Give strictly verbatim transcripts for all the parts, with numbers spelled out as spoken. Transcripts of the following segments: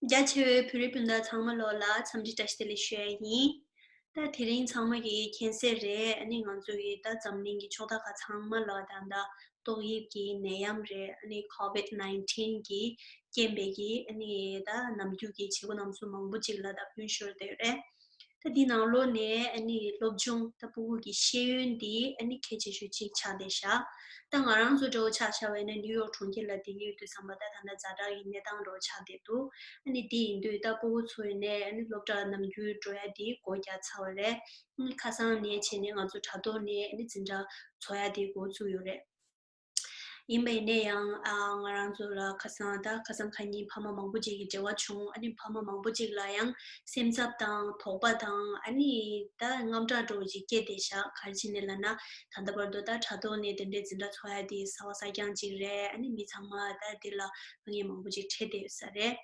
རྒྱ་ཆེ་བའི་བོད་རིགས་སྤུན་ཟླ་ཚང་མ་ལོག་ལ་འཚམས་འདྲི་བཀྲ་ཤིས་བདེ་ལེགས་ཞུ་ཡ་ཡིན། ད་དེ་རིང་ཚང་མ་གིས་མཁྱེན་གསལ་རེད། ཨ་ནི་ང་ཚོ་གི་ད་འཛམ་གླིང་གི་ཕྱོགས་མཐའ་ཁག་ཚང་མ་ལ་ད་ལྟ་ཏོག་དབྱིབས་ཀྱི་ནད་ཡམས་རེད། ཨ་ནི་ཁོ་ཝིད་ནའིན་ཊིན་གི་རྐྱེན་པས་ཀྱི་ཨ་ནི་ད་ནམ་རྒྱུན་གྱི་བྱེད་སྒོ་རྣམ་གཞག་མང་པོ་ཅིག་ལ་ད་སྐྱོན་ཤོར་བསྡད་ཡོད་རེད། ད་འདི་ནང་ལོགས་ནས་ཨ་ནི་སློབ་སྦྱོང་ད་ཕྲུ་གུ་གི་ཤེས་ཡོན་འདི་ཨ་ནི་གལ་ཆེ་ཤོས་གཅིག་ཆགས་བསྡད་ཤག་ད་ང་རང་ཚོ་འདྲ་བོ་ཆ་བཞག་པ་ཡིན་ན་ནིའུ་ཡོག་གྲོང་ཁྱེར་ལ་བསྡད་ཀྱི་ཡོད་དུས་ཙམ་པ་ད་ད་ལྟ་ཛ་དྲག་གི་གནས་སྟངས་འདྲ་བོ་ཆགས་བསྡད་འདུག་ཨ་ནི་དེ་ཡིན་དུས་ད་ཕྲུ་གུ་ཚོ་ཡིན་ནའི་ཨ་ནི་སློབ་གྲྭ་ནམ་རྒྱུན་འགྲོ་ཡ་དེ་སྒོ་རྒྱག་ཚར་བ་རེད། ཨ་ནི་ཁ་སང་ནས་བྱས་ནས་ང་ཚོ་དྲ་ཐོག་ནས་ཨ་ནི་འཛིན་གྲྭ་འཚོགས་ཡ་དེ་འགོ་བཙུགས་ཡོད་རེད། ཡིན་པ་ཡིན་ནའི་ཡང་ཨ་ང་རང་ཚོ་ལ་ཁ་སང་ད་ཁ་སང་ཁ་ཉིན་ཕ་མ་མང་པོ་ཅིག་གི་འབྲེལ་བ་བྱུང་། ཨ་ནི་ཕ་མ་མང་པོ་ཅིག་ལ་ཡང་སེམས་འཚབ་དང་དོགས་པ་དང་ཨ་ནི་ད་དངངས་སྐྲག་འདྲ་བོ་ཅིག་སྐྱེས་བསྡད་ཤག་ག་རེ་བྱས་ནས་ལབ་ན་ད་ལྟ་བར་དུ་ད་དྲ་ཐོག་ནས་དེ་འདྲའི་འཛིན་གྲྭ་འཚོགས་ཡ་དེ་གསར་བ་གསར་རྐྱང་ཅིག་རེད། ཨ་ནི་མི་ཚང་མ་ད་དེ་ལ་དཀའ་ངལ་མང་པོ་ཅིག་འཕྲད་བསྡད་ཡོད་ས་རེད།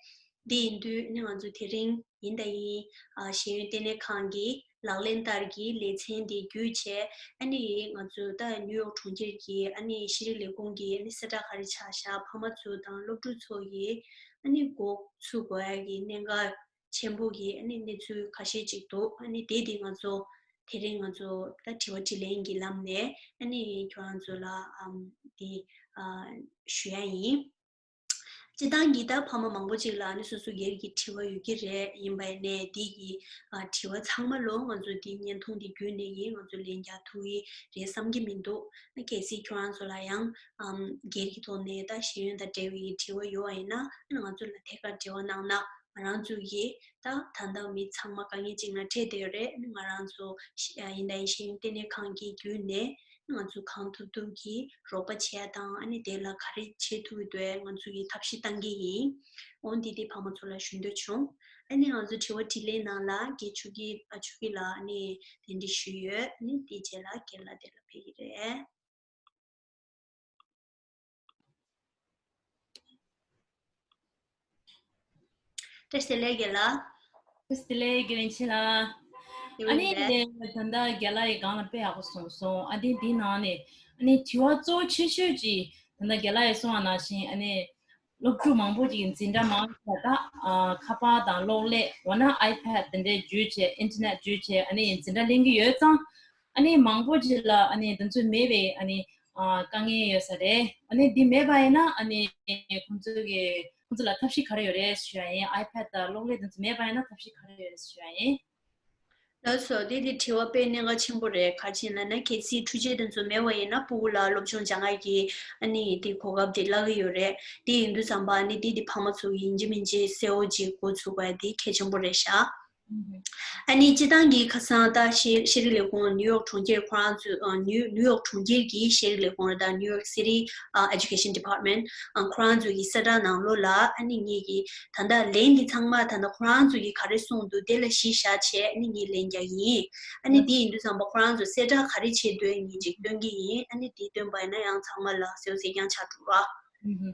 འདི་ཡིན་དུས་ནི་ང་ཚོ་དེ་རིང་ཡིན་དང་ཡིན་ཨ་ཤེས་ཡོན་ལྟེ་གནས་ཁང་གི་ལག་ལེན་བསྟར་གྱི་ལེ་ཚན་འདི་བརྒྱུད་བྱས་ཨ་ནི་ང་ཚོ་ད་ནིའུ་ཡོག་གྲོང་ཁྱེར་གྱི་ཨ་ནི་ཤེས་རིག་ལས་ཁུངས་ཀྱི་ཨ་ནི་གསལ་བསྒྲགས་ག་རེ་ཆགས་ཤག་ཕ་མ་ཚོ་དང་སློབ་ཕྲུག་ཚོ་ཡིས་ཨ་ནི་འགོ་ཚུགས་དགོས་ཡ་གི་གནད་འགག་ཆེན་པོ་གི་ཨ་ནི་གནས་ཚུལ་ཁ་ཤས་ཅིག་འདུག་ཨ་ནི་དེ་འདི་ང་ཚོ་དེ་རིང་ང་ཚོ་ད་དྲི་བ་དྲིས་ལན་གྱི་ལམ་ནས་ཨ་ནི་ཁྱོད་རང་ཚོ་ལ་ཨམ་འདི་ཨ་ཞུ་ཡ་ཡིན། སྤྱིར་བཏང་གི་ད་ཕ་མ་མང་པོ་ཅིག་ལ་ཨ་ནི་སོ་སོ་སྒེར་གྱི་དྲི་བ་ཡོད་ཀྱི་རེད། ཡིན་པ་ཡིན་ནའི་འདི་གི་ཨ་དྲི་བ་ཚང་མ་ལོ་ང་ཚོ་འདི་བརྙན་ཐུང་འདི་བརྒྱུད་ནས་ཡིན་ང་ཚོ་ལན་རྒྱག་ཐུབ་ཀྱི་རེད་བསམ་གྱི་མི་འདུག་ཨ་གལ་སྲིད་ཁྱོད་རང་ཚོ་ལ་ཡང་ཨམ་སྒེར་གྱི་ཐོག་ནས་ད་ཤེས་ཡོན་དང་འབྲེལ་བའི་དྲི་བ་ཡོད་པ་ཡིན་ན་ཨ་ནི་ང་ཚོ་ལ་ཐད་ཀར་འབྲེལ་བ་གནང་ན་ང་རང་ཚོ་གིས་ད་ད་ལྟ་མི་ཚང་མ་དཀའ་ངལ་ཅིག་ནང་འཕྲད་བསྡད་ཡོད་རེད། ཨ་ནི་ང་རང་ཚོ་ཤ་ཡིན་ད་ཡིན་ཤེས་ཡོན་ལྟེ་གནས་ཁང་གི་བརྒྱུད་ནས། ང་ཚོས་གང་ཐུབ་ཐུབ་ཀྱིས་རོགས་པ་བྱེད་ཡ་དང་ཨ་ནི་དེ་ལ་ག་རེ་བྱེད་ཐུབ་ཀྱི་འདུག་ང་ཚོ་གིས་ཐབས་ཤེས་གཏང་གི་ཡིན། འོ་འདི་དེ་ཕ་མ་ཚོ་ལ་ཞུ་འདོད་བྱུང་། ཨ་ནི་ང་ཚོ་དྲི་བ་དྲིས་ལན་ནང་ལ་རྒན་ཆོས་སྐྱིད་ཨ་ཆོས་སྐྱིད་ལ་ཨ་ནི་གདན་འདྲེན་ཞུས་ཡོད། ཨ་ནི་དེ་རྗེས་ལ་རྒན་ལགས་དེ་ལ་ཕེབས་ཀྱི་རེད། བཀྲ་ཤིས་བདེ་ལེགས་རྒན་ལགས། བཀྲ་ཤིས་བདེ་ལེགས་རྒན་ལགས་ཆེ་ལགས། ཨ་ནི་ད་ལྟ་རྒན་ལགས་ཡི་སྒང་ལ་དཔེ་ཡག་པོ་གསུངས་སོང་། ཨ་ནི་འདི་ནང་ནས་ཨ་ནི་དྲི་བ་གཙོ་བོ་ཆེ་ཤོས་ཀྱི་ད་ལྟ་རྒན་ལགས་ཡི་གསུངས་པ་ནང་བཞིན་ཨ་ནི་སློབ་ཕྲུག་མང་པོ་ཅིག་གི་འཛིན་གྲྭ་མང་ཆེ་བ་ད་ཁ་པར་དང་གློག་ཀླད་འོ་ན་ཨའི་པེད་དེ་འདྲའི་བརྒྱུད་བྱས་ཨིན་ཊར་ནེཊ་བརྒྱུད་བྱས་ཨ་ནི་འཛིན་གྲྭ་ལེན་གྱི་ཡོད་ཙང་། ཨ་ནི་མང་པོ་ཅིག་ལ་ཨ་ནི་དེ་ཚོ་མེད་པའི་ཨ་ནི་ཨ་དཀའ་ངལ་ཡོད་ས་རེད། ཨ་ནི་འདི་མེད་པ་ཡིན་ན་ཨ་ནི་ཁོང་ཚོ་གི་ཁོང་ཚོ་ལ་ཐབས་ཤེས་ག་རེ་ཡོད་རེད་ཞུ་ཡ་ཡིན། ཨའི་པེད་དང་གློག་ཀླད་དེ་ཚོ་མེད་པ་ཡིན་ན་ཐབས་ཤེས་ག་རེ་ཡོད་རེད་ཞུ་ཡ་ཡིན། ལགས་སོ། འདི་འདི་དྲི་བ་དཔེ་གནད་འགག་ཆེན་པོ་རེད། ག་རེ་ཡིན་ལབ་ན་གལ་སྲིད་འཕྲུལ་ཆས་དེ་ཚོ་མེད་པ་ཡིན་ན་ཕྲུ་གུ་ལ་སློབ་སྦྱོང་སྦྱང་ཡ་གི་ཨ་ནི་དེ་གོ་སྐབས་དེ་བརླག་གི་ཡོད་རེད། དེ་ཡིན་དུས་ཙམ་པ་ཨ་ནི་འདི་འདི་ཕ་མ་ཚོ་ཡིན་གཅིག་མིན་གཅིག་གསལ་བོ་ཅིག་འགོ་ཚུགས་པ་དེ་གལ་ཆེན་པོ་རེད་ཤག་ཨ་ནི་སྤྱིར་བཏང་གི་ཁ་སང་ད་ཤེས་ཤེས་རིག་ལས་ཁུངས་ནིའུ་ཡོག་གྲོང་ཁྱེར་ཁོ་རང་ཚོས་ཨ་ནིའུ་ནིའུ་ཡོག་གྲོང་ཁྱེར་གྱི་ཤེས་རིག་ལས་ཁུངས་རེད། ད་New York City ཨ་Education Department ཨ་ཁོ་རང་ཚོ་གི་གསལ་བསྒྲགས་ནང་ལོགས་ལ་ཨ་ནི་ངེད་ཀྱི་ད་ལྟ་ལན་འདི་ཚང་མ་ད་ལྟ་ཁོ་རང་ཚོ་གི་ག་རེ་གསུངས་འདུག་དེ་ལ་གཞི་བཞག་བྱས་ཨ་ནི་ངས་ལན་རྒྱག་གི་ཡིན། ཨ་ནི་འདི་ཡིན་དུས་ཙམ་པ་ཁོ་རང་ཚོ་གསལ་བསྒྲགས་ག་རེ་བྱེད་འདོད་ངས་ཅིག་སྟོན་གི་ཡིན། ཨ་ནི་འདི་སྟོན་པ་ཡིན་ན་ཡང་ཚང་མ་ལ་གསལ་པོ་གསལ་རྐྱང་ཆགས་འགྲོ་ར།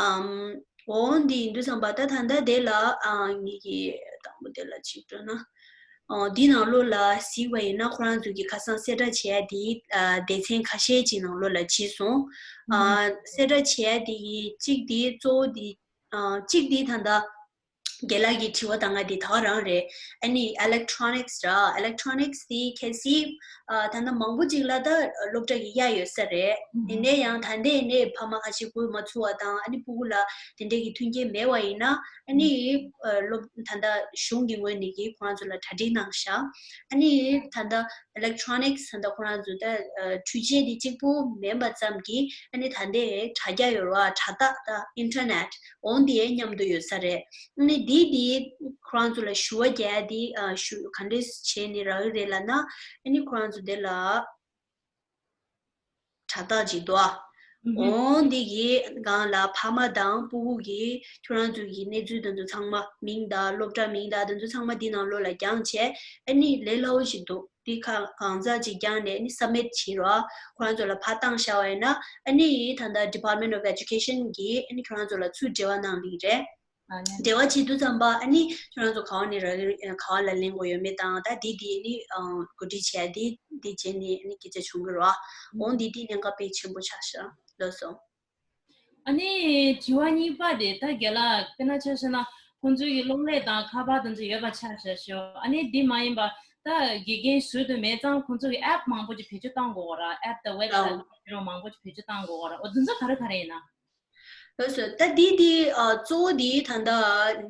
ཨམ། འོ་འདི་ཡིན་དུས་ཙམ་པ་ད་ད་ལྟ་དེ་ལ་ཨ་ངེད་ཀྱི་དང་པོ་དེ་ལ་ཅིག་འགྲོ་ན། ཨ་འདི་ནང་ལོགས་ལ་གཟིགས་པ་ཡིན་ན་ཁོ་རང་ཚོ་གི་ཁ་སང་གསལ་བསྒྲགས་བྱས་ཡ་དེ་ཨ་སྡེ་ཚན་ཁ་ཤས་ཅིག་ནང་ལོགས་ལ་བྱས་སོང་། ཨ་གསལ་བསྒྲགས་བྱས་ཡ་དེ་གི་གཅིག་དེ་གཙོ་བོ་དེ་ཨ་གཅིག་དེ་ད་ལྟ་རྒན་ལགས་ཀྱི་དྲི་བ་དང་ང་དེ་ད་ག་རང་རེད། ཨ་ནི་electronics ར་electronics དེ་གལ་སྲིད་ཨ་ད་ལྟ་མང་པོ་ཅིག་ལ་ད་སློབ་གྲྭ་གི་གཡར་ཡོད་ས་རེད། ཡིན་ནའི་ཡང་ད་ལྟའི་ནས་ཕ་མ་ཁ་ཤས་འགོ་མ་ཚུགས་པ་དང་ཨ་ནི་ཕྲུ་གུ་ལ་དེ་འདྲས་ཀྱི་མཐུན་རྐྱེན་མེད་པ་ཡིན་ན་ཨ་ནི་ཨ་སློབ་ད་ལྟ་གཞུང་གི་ངོས་ནས་ཀྱི་ཁོ་རང་ཚོ་ལ་གྲ་སྒྲིག་གནང་ཤག་ཨ་ནི་ད་ལྟ་electronics ད་ལྟ་ཁོ་རང་ཚོ་ད་ཨ་འཕྲུལ་ཆས་དེ་གཅིག་པུ་མིན་པ་ཙམ་གྱིས་ཨ་ནི་ད་ལྟའི་དྲ་རྒྱ་ཡོད་རེད་བ། དྲ་ཐག་ད་internet འོ་འདི་ཡའི་མཉམ་དུ་ཡོད་ས་རེད། ཨ་ནི་འདི་འདི་ཁོ་རང་ཚོ་ལ་ཞུ་བ་རྒྱག་ཡ་འདི་ཨ་ཞུ་ག་འདྲས་བྱས་ནས་རག་གི་རེད་ལབ་ན། ཨ་ནི་ཁོ་རང་ཚོ་དེ་ལ་དྲ་ཐག་ཅིག་འདུག་ཨ། ཨུ་ཧུམ། འོ་འདི་གི་སྒང་ལ་ཕ་མ་དང་ཕྲུ་གུ་གི་ཁྱོད་རང་ཚོ་གི་གནས་ཚུལ་དེ་ཚོ་ཚང་མ་མིང་དང་སློབ་གྲྭ་མིང་དང་དེ་ཚོ་ཚང་མ་འདི་ནང་ལོགས་ལ་བརྒྱངས་བྱས་ཨ་ནི་ལས་སླ་བོ་ཞིག་འདུག་འདི་གང་གང་ཟག་ཅིག་བརྒྱངས་ནས་ཨ་ནི་submit བྱེད་རོགས། ཁོ་རང་ཚོ་ལ་ཕར་བཏང་བཞག་པ་ཡིན་ན་ཨ་ནི་ད་ལྟ་Department of Education གིས་ཨ་ནི་ཁྱོད་རང་ཚོ་ལ་ཚུར་འབྲེལ་བ་གནང་གི་རེད། ཨ་ནི་འབྲེལ་བ་བྱེད་དུས་ཙམ་པ་ཨ་ནི་ཁྱོད་རང་ཚོ་ག་བ་ནས་རག་གི་རེད། ག་བ་ལ་ལེན་དགོས་ཡོད་མེད་དང་ད་འདི་འདི་ཨ་ནི་ཨ་གོ་སྒྲིག་བྱས་འདི་འདི་བྱས་ནས་ཨ་ནི་སྐད་ཆ་བྱུང་གི་རེད་བ། འོ་འདི་འདི་གནད་འགག་དཔེ་ཆེན་པོ་ཆགས་ཤག་ལགས་སོ། ཨ་ནི་དྲི་བ་གཉིས་པ་དེ་ད་རྒན་ལགས་དཔེར་ན་ཆ་བཞག་ན་ ཁོང་ཚོའི་གི་གློག་ཀླད་དང་ཁ་པར་དེ་ཚོ་ཡོད་པ་ཆ་བཞག་ཤོག་ཨ་ནི་འདི་མ་ཡིན་པ་ད་དགེ་རྒན་ཟུར་དུ་མེད་ཙང་ཁོང་ཚོ་གི་ཨེབ་མང་པོ་ཅིག་བེད་སྤྱོད་བཏང་དགོས་ར། ཨེབ་དང་ཝེབ་སའིཊ་ལ་ཕྱི་རོགས་མང་པོ་ཅིག་བེད་སྤྱོད་བཏང་དགོས་ར། འོ་དེ་ཚོ་ག་རེ་ག་རེ་ཡིན་ན། ལགས་སོ། ད་འདི་འདི་ཨ་གཙོ་བོ་འདི་ད་ལྟ་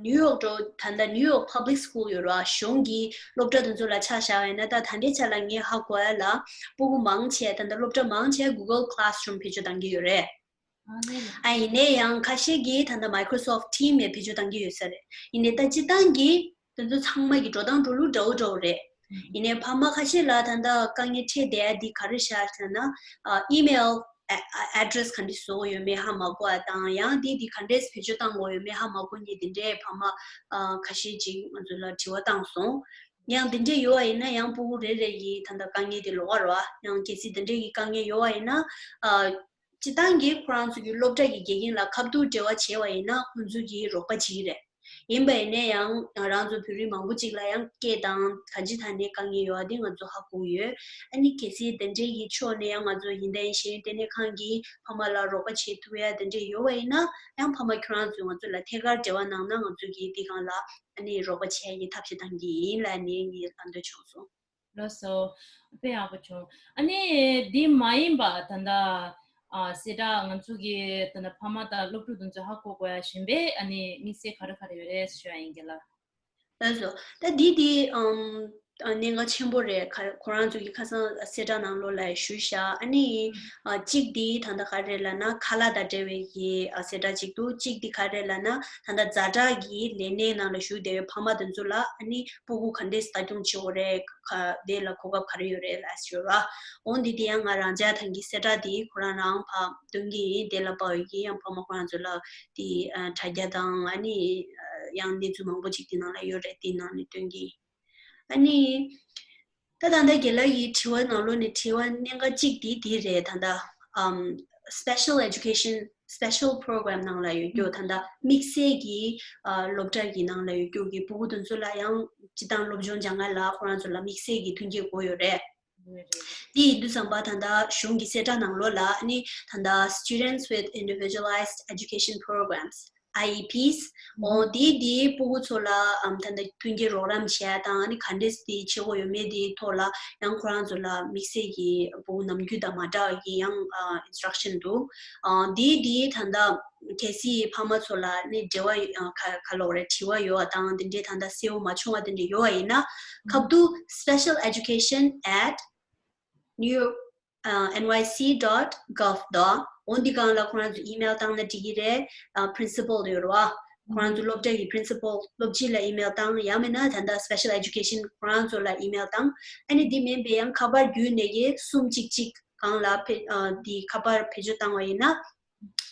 ནིའུ་ཡོག་འགྲོ་ད་ལྟ་ནིའུ་ཡོག་པབ་ལིག་སི་ཀུལ་ཡོད་ར། གཞུང་གི་སློབ་གྲྭ་དེ་ཚོ་ལ་ཆ་བཞག་པ་ཡིན་ན་ད་ད་ལྟའི་ཆ་ལ་ངས་ཧ་གོ་ཡ་ལ་སྤུ་གུ་མང་ཆེ་ད་ལྟ་སློབ་གྲྭ་མང་ཆེ་Google Classroom་བེད་སྤྱོད་གཏང་གི་ཡོད་རེད། ཨ་ནི། ཨ་ཡིན་ནའི་ཡང་ཁ་ཤས་ཀྱིས་ད་ལྟ་Microsoft Team་ཡང་བེད་སྤྱོད་གཏང་གི་ཡོད་ས་རེད། ཡིན་ནའི་ད་སྤྱིར་བཏང་གི་དེ་ཚོ་ཚང་མ་གི་འགྲོ་སྟངས་འགྲོ་ལུགས་འདྲ་བོ་འདྲ་བོ་རེད། ཨ་ཡིན་ནའི་ཕ་མ་ཁ་ཤས་ལ་ད་ལྟ་དཀའ་ངལ་འཕྲད་བསྡད་ཡ་འདི་ག་རེ་ཤར་ཟེར་ན་ཨ་email address་ག་འདྲ་བཟོ་དགོས་ཡོད་མེད་ཧ་མ་གོ་བ་དང་། ཡང་འདི་འདི་ག་འདྲས་བེད་སྤྱོད་གཏང་དགོས་ཡོད་མེད་ཧ་མ་གོ་མཁན་དེ་འདྲའི་ཕ་མ་ཨ་ཁ་ཤས་ཅིག་ང་ཚོ་ལ་དྲི་བ་བཏང་སོང་། ཡང་དེ་འདྲས་ཡོད་པ་ཡིན་ན་ཡང་སྤུ་གུ་རེ་རེ་ཡི་ད་ལྟ་དཀའ་ངལ་དེ་ལོགས་ཀ་རེད་བ། ཡང་གལ་སྲིད་དེ་འདྲས་ཀྱི་དཀའ་ངལ་ཡོད་པ་ཡིན་ན་ཨ། སྤྱིར་བཏང་གི་ཁོ་རང་ཚོ་གི་སློབ་གྲྭ་གི་དགེ་རྒན་ལ་ཁ་ཐུག་འབྲེལ་བ་བྱས་པ་ཡིན་ན་ཁོང་ཚོ་གིས་རོགས་པ་བྱེད་ཀྱི་རེད། ཡིན་པ་ཡིན་ན་ཡང་ང་རང་ཚོ་བོད་རིགས་མང་པོ་ཅིག་ལ་ཡང་སྐད་དང་ག་ཅི་ཐད་ནས་དཀའ་ངལ་ཡོད་པ་དེ་ང་ཚོ་ཧ་གོ་ཡོད། ཨ་ནི་གལ་སྲིད་དེ་འདྲའི་གི་ཕྱོགས་ནས་ཡང་ང་ཚོ་ཡིན་ད་ཡིན་ཤེས་ཡོན་ལྟེ་གནས་ཁང་གིས་ཕ་མ་ལ་རོགས་པ་བྱེད་ཐུབ་ཡ་དེ་འདྲས་ཡོད་པ་ཡིན་ན་ཡང་ཕ་མ་ཁྱོད་རང་ཚོས་ང་ཚོ་ལ་ཐད་ཀར་འབྲེལ་བ་གནང་ན་ང་ཚོ་གིས་འདི་སྒང་ལ་ཨ་ནི་རོགས་པ་བྱེད་ཡ་གི་ཐབས་ཤེས་གཏང་གི་ཡིན་ལབ་ནས་ངས་ལབ་འདོད་བྱུང་སོང་། ལགས་སོ། དཔེ་ཡག་པོ་བྱུང་། ཨ་ནི་འདི་མ་ཡིན་པ་ད་ལྟ་ཨ་གསལ་བསྒྲགས་ང་ཚོ་གི་ད་ལྟ་ཕ་མ་དང་སློབ་ཕྲུག་དེ་ཚོས་ཧ་གོ་དགོས་ཡ་གཞན་པའི་ཨ་ནི་དམིགས་བསལ་ག་རེ་ག་རེ་ཡོད་རེད་ཞུ་ཡ་ཡིན་གྱི་ལ། ལགས་སོ། ད་འདི་འདི་ཨམ་ཨ་གནད་འགག་ཆེན་པོ་རེད། ཁ་ཁོ་རང་ཚོ་གི་ཁ་སང་གསལ་བསྒྲགས་ནང་ལོགས་ལ་ཞུས་ཤག་ཨ་ནི་ཨ་གཅིག་འདི་ད་ལྟ་ག་རེ་རེད་ལབ་ན་ཁ་ལག་དང་འབྲེལ་བའི་གི་ཨ་གསལ་བསྒྲགས་གཅིག་འདུག་གཅིག་འདི་ག་རེ་རེད་ལབ་ན་ད་ལྟ་ཛ་དྲག་གི་ལས་གནས་ནང་ལ་བཞུགས་བསྡད་པའི་ཕ་མ་དེ་ཚོ་ལ་ཨ་ནི་སྤུ་གུ་ག་འདྲས་ལྟ་སྐྱོང་བྱེད་དགོས་རེད། ཁ་དེ་ལ་གོ་སྐབས་ག་རེ་ཡོད་རེད་ལབ་ཞུ་ར། འོ་འདི་དེ་ཡང་ང་རང་འཇགས་ཐང་གི་གསལ་བསྒྲགས་དེ་ཁོ་རང་རང་ཕར་སྟོན་གྱི་ཡིན། དེ་ལ་དཔག་ཡོད་ཀྱི་ཡང་ཕ་མ་ཁོ་རང་ཚོ་ལ་དེ་ཨ་དྲ་རྒྱ་དང་ཨ་ནི་ཨ་ཡང་གནས་ཚུལ་མང་པོ་ཅིག་དེ་ནང་ལ་ཡོད་རེད། དེ་ནང་ནས་སྟོན་གྱི་ཡིན། ཨ་ནི་ད་ད་ལྟ་རྒན་ལགས་ཀྱི་དྲི་བ་ནང་ལོགས་ནས་དྲི་བ་གནད་འགག་གཅིག་དེ་དེ་རེད། ད་ལྟ་ཨམ་special education special program་ནང་ལ་ཡོད་རྒྱུ་ད་ལྟ་དམིགས་བསལ་གྱི་ཨ་སློབ་གྲྭ་གི་ནང་ལ་ཡོད་རྒྱུ་གི་སྤུ་གུ་དེ་ཚོ་ལ་ཡང་སྤྱིར་བཏང་སློབ་སྦྱོང་སྦྱང་ཡ་ལ་ཁོ་རང་ཚོ་ལ་དམིགས་བསལ་གྱི་མཐུན་རྐྱེན་དགོས་ཡོད་རེད། དེ་ཡིན་དུས་ཙམ་པ་ད་ལྟ་གཞུང་གི་གསལ་བསྒྲགས་ནང་ལོགས་ལ་ཨ་ནི་ད་ལྟ་Students with Individualized Education Programs I E Ps འོ་དེ་དེ་སྤུ་གུ་ཚོ་ལ་ཨམ་ད་ལྟ་མཐུན་རྐྱེན་རོགས་རམ་བྱས་དང་ཨ་ནི་ག་འདྲས་དེ་བྱེད་དགོས་ཡོད་མེད་དེའི་ཐོག་ལ་ཡང་ཁོ་རང་ཚོ་ལ་དམིགས་བསལ་གྱི་སྤུ་གུ་ནམ་རྒྱུན་དང་མ་འདྲ་བ་གི་ཡང་ཨ་instruction་འདུག་ཨ་དེ་དེ་ད་ལྟ་གལ་སྲིད་ཕ་མ་ཚོ་ལ་ནི་འབྲེལ་བ་ཨ་ག་ག་ལབ་དགོས་རེད། དྲི་བ་ཡོད་པ་དང་དེ་འདྲས་ད་ལྟ་གསལ་བོ་མ་བྱུང་བ་དེ་འདྲས་ཡོད་པ་ཡིན་ན་ཁ་ཐུག་special education at new ཨ་nyc dot gov དོ། འོ་འདི་སྒང་ལ་ཁོ་རང་ཚོ་email་བཏང་ན་འགྲིག་གི་རེད། ཨ་principal་དེ་ཡོད་རེད་བ། ཁོ་རང་ཚོ་སློབ་གྲྭ་གི་principal་སློབ་སྤྱི་ལ་email་བཏང་། ཡང་མིན་ན་ད་ལྟ་special education་ཁོ་རང་ཚོ་ལ་email་བཏང་། ཨ་ནི་འདི་མིན་པའི་ཡང་ཁ་པར་བརྒྱུད་ནས་ཀྱི་གསུམ་གཅིག་གཅིག་སྒང་ལ་ཕེ་ཨ་འདི་ཁ་པར་བེད་སྤྱོད་བཏང་བ་ཡིན་ན།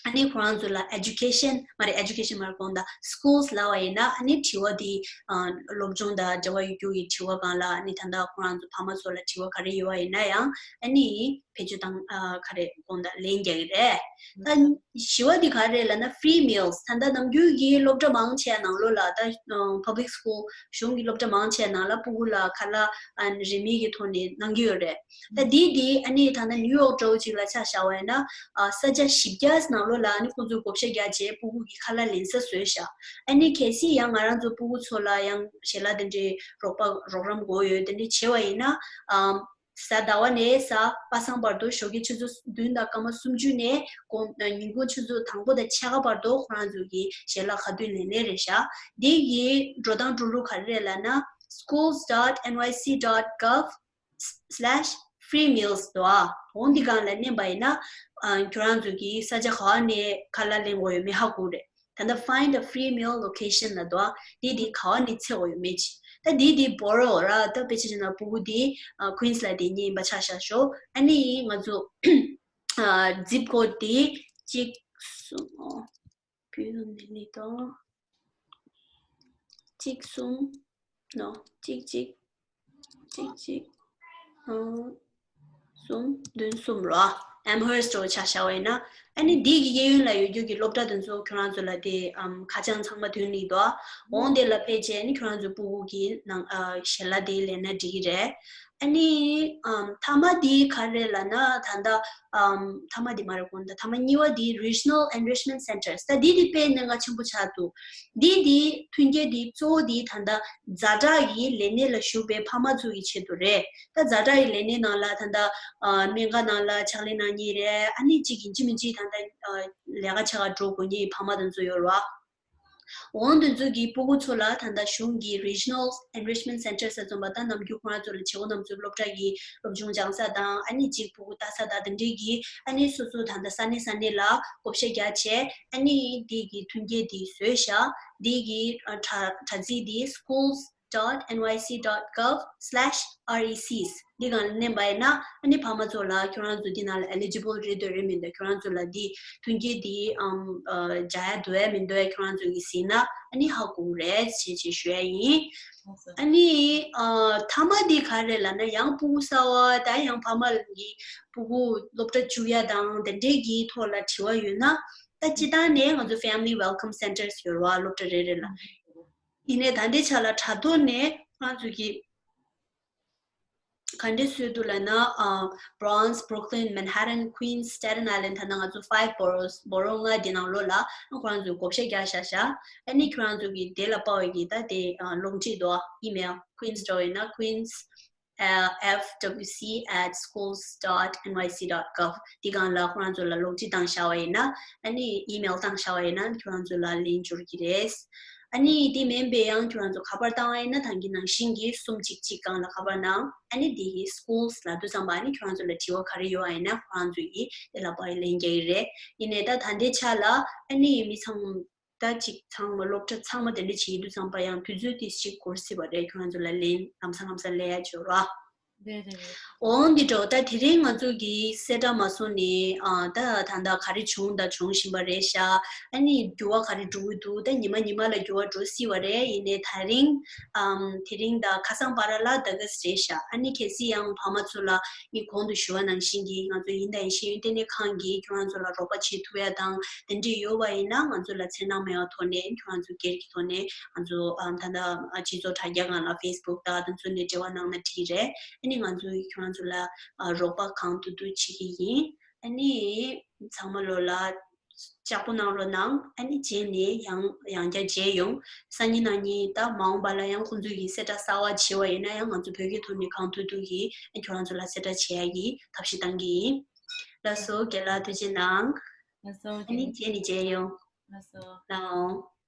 ཨ་ནི་ཁོ་རང་ཚོ་ལ་education་མ་རེད། education་མ་རེད། དགོངས་དག schools་ལབ་པ་ཡིན་ན་ཨ་ནི་དྲི་བ་འདི་ཨ་སློབ་སྦྱོང་དང་འབྲེལ་བ་ཡོད་རྒྱུ་གི་དྲི་བ་སྒང་ལ་ཨ་ནི་ད་ལྟ་ཁོ་རང་ཚོ་ཕ་མ་ཚོ་ལ་དྲི་བ་ག་རེ་ཡོད་པ་ཡིན་ན་ཡང་ཨ་ནི་བེད་སྤྱོད་བཏང་ཨ་ག་རེ་དགོངས་དག་ལན་རྒྱག་གི་རེད། ད་བཞི་བ་འདི་ག་རེ་ལབ་ན་free meals། ད་ལྟ་ནམ་རྒྱུན་གྱི་སློབ་གྲྭ་མང་ཆེ་ནང་ལོགས་ལ་ད་ཨ་public school་གཞུང་གི་སློབ་གྲྭ་མང་ཆེ་ནང་ལ་སྤུ་གུ་ལ་ཁ་ལག་ཨ་རིན་མེད་ཀྱི་ཐོག་ནས་གནང་གི་ཡོད་རེད། ད་འདི་འདི་ཨ་ནི་ད་ལྟ་ནིའུ་ཡོག་འདྲ་བོ་ཅིག་ལ་ཆ་བཞག་པ་ཡིན་ན་ཨ་ས་ཆ་བཞི་བརྒྱ་ནང་ལོགས་ལ་ཨ་ནི་ཁོང་ཚོས་བགོ་བཤའ་རྒྱག་བྱས་སྤུ་གུ་གི་ཁ་ལག་ལེན་ས་བཟོས་ཤག་ཨ་ནི་གལ་སྲིད་ཡང་ང་རང་ཚོ་སྤུ་གུ་ཚོ་ལ་ཡང་ཞལ་ལག་དེ་འདྲའི་རོགས་པ་རོགས་རམ་དགོས་ཡོད་དེ་འདྲ་བྱས་པ་ཡིན་ན་ཨམ་གཟའ་ཟླ་བ་ནས་གཟའ་པ་སངས་བར་དུ་ཞོགས་ཀའི་ཆུ་ཚོད་བདུན་དང་སྐར་མ་སུམ་ཅུ་ནས་དགོང་ཉིན་གུང་ཆུ་ཚོད་དང་པོ་དང་ཕྱེད་ཀ་བར་དུ་ཁོ་རང་ཚོ་གི་ཞལ་ལག་ཁ་ཐུག་ལེན་ལེན་རེད་ཤག་འདི་གི་འགྲོ་སྟངས་འགྲོ་ལུགས་ག་རེ་རེད་ལབ་ན་schools dot nyc dot gov slash free meals་དོ། འོ་འདི་སྒང་ལ་མནན་པ་ཡིན་ན་ཨ་ཁྱོད་རང་ཚོ་གི་ས་ཆ་ག་བ་ནས་ཁ་ལག་ལེན་དགོས་ཡོད་མེད་ཧ་གོ་རེད། ད་ལྟ་find a free meal location་ལབ་འདུག་ཨ། འདི་འདི་ག་བ་ནས་འཚོལ་དགོས་ཡོད་མེད་ཅིག་ད་འདི་འདི་borough་ར་ད་དཔེ་ཆ་བཞག་ན་སྤུ་གུ་འདི་ཨ་Queensལ་བསྡད་མཁན་ཡིན་པ་ཆ་བཞག་ཤོག་ཨ་ནི་ང་ཚོ་ཨ་zip code་འདི་གཅིག་གསུམ་ཨོ་བོད་ནས་ནི་དང་གཅིག་གསུམ་ནོ་གཅིག་གཅིག་གཅིག་གཅིག་ཨང་གསུམ་བདུན་གསུམ་རོ། Amherst་རོ་ཆ་བཞག་པ་ཡིན་ན་ཨ་ནི་འདི་གི་གཡས་གཡོན་ལ་ཡོད་རྒྱུ་གི་སློབ་གྲྭ་དེ་ཚོ་ཁྱོད་རང་ཚོ་ལ་དེ་ཨམ་ཁ་བྱང་ཚང་མ་ཐོན་ནི་འདུག་འོང་དེ་ལ་ཕེབས་བྱས་ནི་ཁྱོད་རང་ཚོ་སྤུ་གུ་གི་ནང་ཨ་ཞལ་ལག་དེ་ལེན་ན་འགྲིག་གི་རེད། ཨ་ནི་ཨམ་མཐའ་མ་དེ་ག་རེ་ལབ་ན། ད་ལྟ་ཨམ་མཐའ་མ་དེ་མ་རེད། གོང་དུ་མཐའ་མ་གཉིས་པ་དེ་Regional Enrichment Centers། ད་འདི་དེ་དཔེ་གནད་འགག་ཆེན་པོ་ཆགས་འདུག་འདི་དེ་མཐུན་རྐྱེན་དེ་གཙོ་བོ་དེ་ད་ལྟ་ཛ་དྲག་གི་ལས་གནས་ལ་ཞུགས་པའི་ཕ་མ་ཚོ་གི་ཆེད་དུ་རེད། ད་ཛ་དྲག་གི་ལས་གནས་ནང་ལ་ད་ལྟ་ཨ་སྨན་ཁང་ནང་ལ་ཕྱག་ལས་གནང་མཁན་རེད། ཨ་ནི་གཅིག་ཡིན་གཅིག་མིན་གཅིག་ད་ལྟ་ཨ་ལས་ཀ་བྱེད་ག་འགྲོ་དགོས་མཁན་གྱི་ཕ་མ་དེ་ཚོ་ཡོད་རེད་བ། འོང་དེ་ཚོ་གི་སྤུ་གུ་ཚོ་ལ་ད་ལྟ་གཞུང་གི་Regional Enrichment Centers ཟེར་ཚོ་བ་ད་ནམ་རྒྱུན་ཁོ་རང་ཚོ་ལ་བྱེད་སྒོ་རྣམས་ཚོ་སློབ་གྲྭ་གི་སློབ་སྦྱོང་སྦྱང་ས་དང་། ཨ་ནི་གཅིག་སྤུ་གུ་ལྟ་ས་དང་དེ་འདྲའི་གི། ཨ་ནི་སོ་སོ་ད་ལྟ་ས་གནས་ས་གནས་ལ་བགོ་བཤའ་རྒྱག་བྱས། ཨ་ནི་དེ་གི་མཐུན་རྐྱེན་དེ་བཟོས་བཞག་དེ་གི་ཨ་དྲ་དྲ་ཚིགས་དེ schools dot N Y C dot gov slash R E Cs འདི་སྒང་ལ་མནན་པ་ཡིན་ན། ཨ་ནི་ཕ་མ་ཚོ་ལ་ཁྱོད་རང་ཚོ་འདི་ནང་ལ་eligible རེད་འདུག་རེད་མི་འདུག་ཁྱོད་རང་ཚོ་ལ་འདི་མཐུན་རྐྱེན་འདི་ཨམ་ཨ་སྦྱར་ཡ་འདུག་ཡ་མི་འདུག་ཡ་ཁྱོད་རང་ཚོ་གིས་གཟིགས་ན་ཨ་ནི་ཧ་གོ་གི་རེད་ཅེས་ཅེས་ཞུ་ཡ་ཡིན། ཨ་ནི་ཨ་མཐའ་མ་འདི་ག་རེ་ལབ་ན། ཡང་སྤུ་གུ་གསར་བ་དང་ཡང་ཕ་མ་གི་སྤུ་གུ་སློབ་གྲྭ་བཅུག་ཡ་དང་དེ་འདྲའི་གི་ཐོག་ལ་དྲི་བ་ཡོད་ན། ད་སྤྱི་བཏང་ནས་ང་ཚོ་Family Welcome Centers ཡོད་རེད་བ། སློབ་གྲྭ་རེ་རེ་ལ། ཡིན་ནའི་ད་ལྟའི་ཆ་ལ་དྲ་ཐོག་ནས་ང་ཚོ་གི་ག་འདྲས་བཟོས་འདུག་ལབ་ན། ཨ་Bronx, Brooklyn, Manhattan, Queens, Staten Island ད་ལྟ་ང་ཚོ་five boroughs, borough ལྔ་འདི་ནང་ལོགས་ལ་ཁོ་རང་ཚོས་བགོ་བཤའ་རྒྱག་བཞག་བཞག་ཨ་ནི་ཁྱོད་རང་ཚོ་གི་དེ་ལ་དཔག་པའི་གི་ད་དེ་ཨ་ལོག་འཁྲིད་དོ། email Queens འགྲོ་ཡིན་ན Queens F W C at schools dot N Y C dot gov འདི་སྒང་ལ་ཁོ་རང་ཚོ་ལ་ལོག་འཁྲིད་བཏང་བཞག་པ་ཡིན་ན། ཨ་ནི་email བཏང་བཞག་པ་ཡིན་ན་ཁྱོད་རང་ཚོ་ལ་ལན་འབྱོར་གྱི་རེད། ཨ་ནི་དེ་མིན་པའི་ཡང་ཁྱོད་རང་ཚོ་ཁ་པར་བཏང་བ་ཡིན་ན་ད་གིན་ནང་བཞིན་གྱི་གསུམ་གཅིག་གཅིག་སྒང་ལ་ཁ་པར་གནང་། ཨ་ནི་དེ་གི་schools ལབ་དུས་ཙམ་པ་ཨ་ནི་ཁྱོད་རང་ཚོ་ལ་དྲི་བ་ག་རེ་ཡོད་པ་ཡིན་ན་ཁོ་རང་ཚོ་གིས་དེ་ལ་དཔག་པའི་ལན་རྒྱག་གི་རེད། ཡིན་ནའི་ད་ད་ལྟའི་ཆ་ལ་ཨ་ནི་མི་ཚང་ད་ཅིག་ཚང་མ་སློབ་གྲྭ་ཚང་མ་དེ་འདྲ་བྱེད་དུས་ཙམ་པ་ཡང་དུས་ཚོད་དེ་ཅིག་འགོར་སྲིད་པ་རེད། ཁྱོད་རང་ཚོ་ལ་ལན་ལམ་སང་ལམ་སང་སླེབས་ཡ་ཅིག་ཡོད་ར། རེད་རེད་རེད། འོང་འདི་འགྲོ། ད་དེ་རིང་ང་ཚོ་གི་གསལ་བསྒྲགས་མ་སོང་ནས་ཨ་ད་ད་ལྟ་ག་རེ་བྱུང་དང་འབྱུང་བཞིན་པ་རེད་ཤག་ཨ་ནི་འགྱུར་བ་ག་རེ་འགྲོ་གི་འདུག་ད་ཉི་མ་ཉི་མ་ལ་འགྱུར་བ་འགྲོ་སྲིད་པ་རེད། ཡིན་ནའི་ད་རིང་ཨམ་དེ་རིང་དང་ཁ་སང་བར་ལ་ད་ག་རེད་ཤག་ཨ་ནི་གལ་སྲིད་ཡང་ཕ་མ་ཚོ་ལ་ངས་གོང་དུ་ཞུ་བ་ནང་བཞིན་གྱི་ང་ཚོ་ཡིན་དང་ཡིན་ཤེས་ཡོན་ལྟེ་གནས་ཁང་གིས་ཁྱོད་རང་ཚོ་ལ་རོགས་པ་བྱེད་ཐུབ་ཡ་དང་དེ་འདྲས་ཡོད་པ་ཡིན་ན་ང་ཚོ་ལ་འཚེར་སྣང་མེད་པའི་ཐོག་ནས་ཁྱོད་རང་ཚོ་སྒེར་གྱི་ཐོག་ནས་ང་ཚོ་ཨ་ད་ལྟ་སྤྱི་ཚོགས་དྲ་རྒྱ་སྒང་ལ་Facebook དང་དེ་ཚོ་ནས་འབྲེལ་བ་གནང་ན་འགྲིག་རེད། ཨ་ནི་ང་ཚོས་ཁྱོད་རང་ཚོ་ལ་ཨ་རོགས་པ་གང་ཐུབ་ཐུབ་བྱེད་ཀྱི་ཡིན། ཨ་ནི་ཚང་མ་ལོ་ལ་ལྕགས་པོ་གནང་རོགས་གནང་། ཨ་ནི་རྗེས་ནས་ཡང་ཡང་བསྐྱར་མཇལ་ཡོང་། སང་ཉིན་གནངས་ཉིན་ད་མ་འོངས་པ་ལ་ཡང་ཁོང་ཚོས་ཀྱི་གསལ་བསྒྲགས་གསར་བ་བྱེད་པ་ཡིན་ན་ཡང་ང་ཚོ་བོད་སྐད་ཐོག་ནས་གང་ཐུབ་ཐུབ་ཀྱིས་ཨ་ཁྱོད་རང་ཚོ་ལ་གསལ་བསྒྲགས་བྱེད་ཡ་གི་ཐབས་ཤེས་གཏང་གི་ཡིན། ལགས་སོ། རྒན་ལགས་ཐུགས་རྗེ་གནང་། ལགས་སོ། ཨ་ནི་རྗེས་ནས་མཇལ་ཡོང་། ལགས་སོ། ལགས་འོང་།